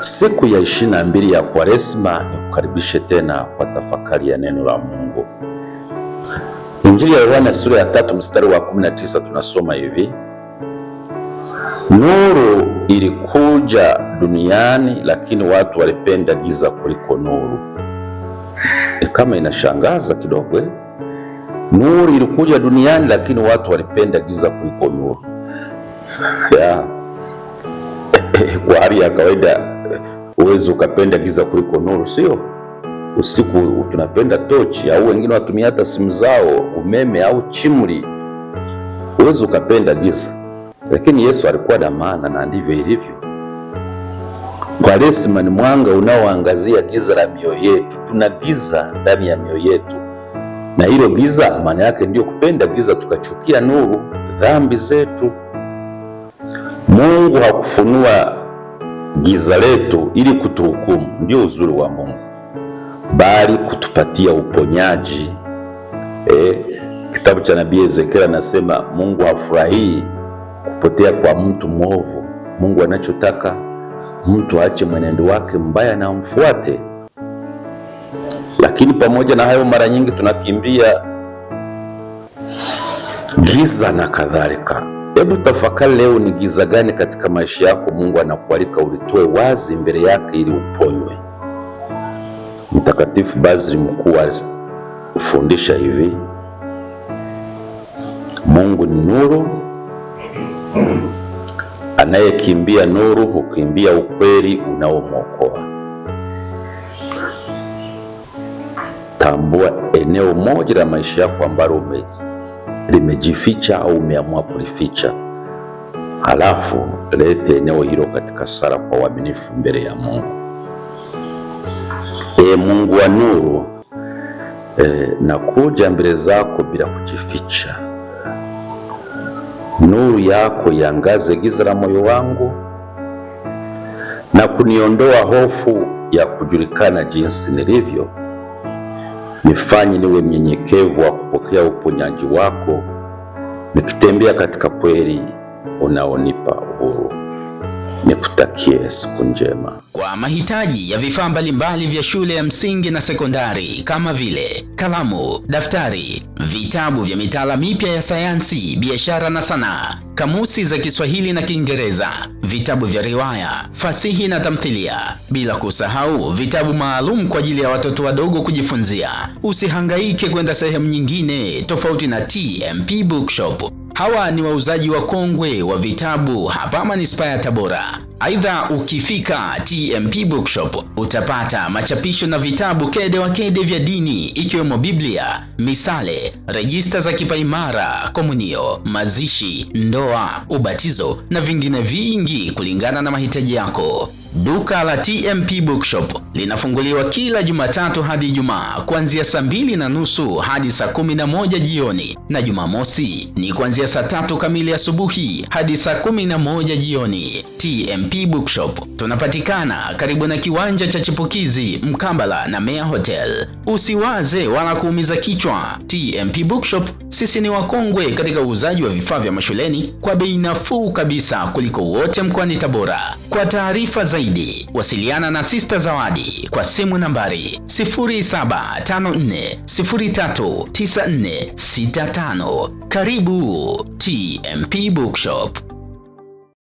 Siku ya 22 ya Kwaresma, nikukaribishe tena kwa tafakari ya neno la Mungu. Injili ya Yohana sura ya 3 mstari wa 19 tunasoma hivi: nuru ilikuja duniani, lakini watu walipenda giza kuliko nuru. E, kama inashangaza kidogo eh? Nuru ilikuja duniani, lakini watu walipenda giza kuliko nuru ya. Kwa hali ya kawaida uwezi ukapenda giza kuliko nuru, sio? Usiku tunapenda tochi, au wengine watumia hata simu zao umeme au chimri. Uwezi ukapenda giza, lakini Yesu alikuwa na maana, na ndivyo ilivyo. Kwaresima ni mwanga unaoangazia giza la mioyo yetu. Tuna giza ndani ya mioyo yetu, na hilo giza maana yake ndio kupenda giza, tukachukia nuru, dhambi zetu. Mungu hakufunua giza letu ili kutuhukumu, ndio uzuri wa Mungu, bali kutupatia uponyaji. Kitabu cha nabii Ezekiel anasema Mungu hafurahii kupotea kwa mtu mwovu. Mungu anachotaka mtu aache mwenendo wake mbaya na amfuate. Lakini pamoja na hayo, mara nyingi tunakimbia giza na kadhalika. Hebu tafakari leo, ni giza gani katika maisha yako Mungu anakualika ulitoe wazi mbele yake ili uponywe? Mtakatifu Basil Mkuu alifundisha hivi: Mungu ni nuru, anayekimbia nuru hukimbia ukweli unaomwokoa. Tambua eneo moja la maisha yako ambalo limejificha au umeamua kulificha, halafu lete eneo hilo katika sala kwa uaminifu mbele ya Mungu. E Mungu wa nuru, nakuja mbele zako bila kujificha. Nuru yako iangaze giza la moyo wangu na kuniondoa hofu ya kujulikana jinsi nilivyo. Nifanye niwe mnyenyekevu wa kupokea uponyaji wako, nikitembea katika kweli unaonipa uhuru. Nikutakie siku njema. Kwa mahitaji ya vifaa mbalimbali vya shule ya msingi na sekondari kama vile kalamu, daftari, vitabu vya mitaala mipya ya sayansi, biashara na sanaa, kamusi za Kiswahili na Kiingereza, vitabu vya riwaya, fasihi na tamthilia, bila kusahau vitabu maalum kwa ajili ya watoto wadogo kujifunzia. Usihangaike kwenda sehemu nyingine tofauti na TMP Bookshop. Hawa ni wauzaji wakongwe wa vitabu hapa manispaa ya Tabora. Aidha, ukifika TMP Bookshop utapata machapisho na vitabu kede wa kede vya dini ikiwemo Biblia, misale, rejista za kipaimara, komunio, mazishi, ndoa, ubatizo na vingine vingi kulingana na mahitaji yako. Duka la TMP Bookshop linafunguliwa kila Jumatatu hadi Ijumaa kuanzia saa 2:30 hadi saa 11 jioni na Jumamosi ni kuanzia saa 3 kamili asubuhi hadi saa 11 jioni. TMP Bookshop tunapatikana karibu na kiwanja cha Chipukizi mkabala na Mea Hotel. Usiwaze wala kuumiza kichwa. TMP Bookshop sisi ni wakongwe katika uuzaji wa vifaa vya mashuleni kwa bei nafuu kabisa kuliko wote mkoani Tabora. Kwa taarifa zaidi wasiliana na Sister Zawadi kwa simu nambari 0754039465. Karibu TMP Bookshop.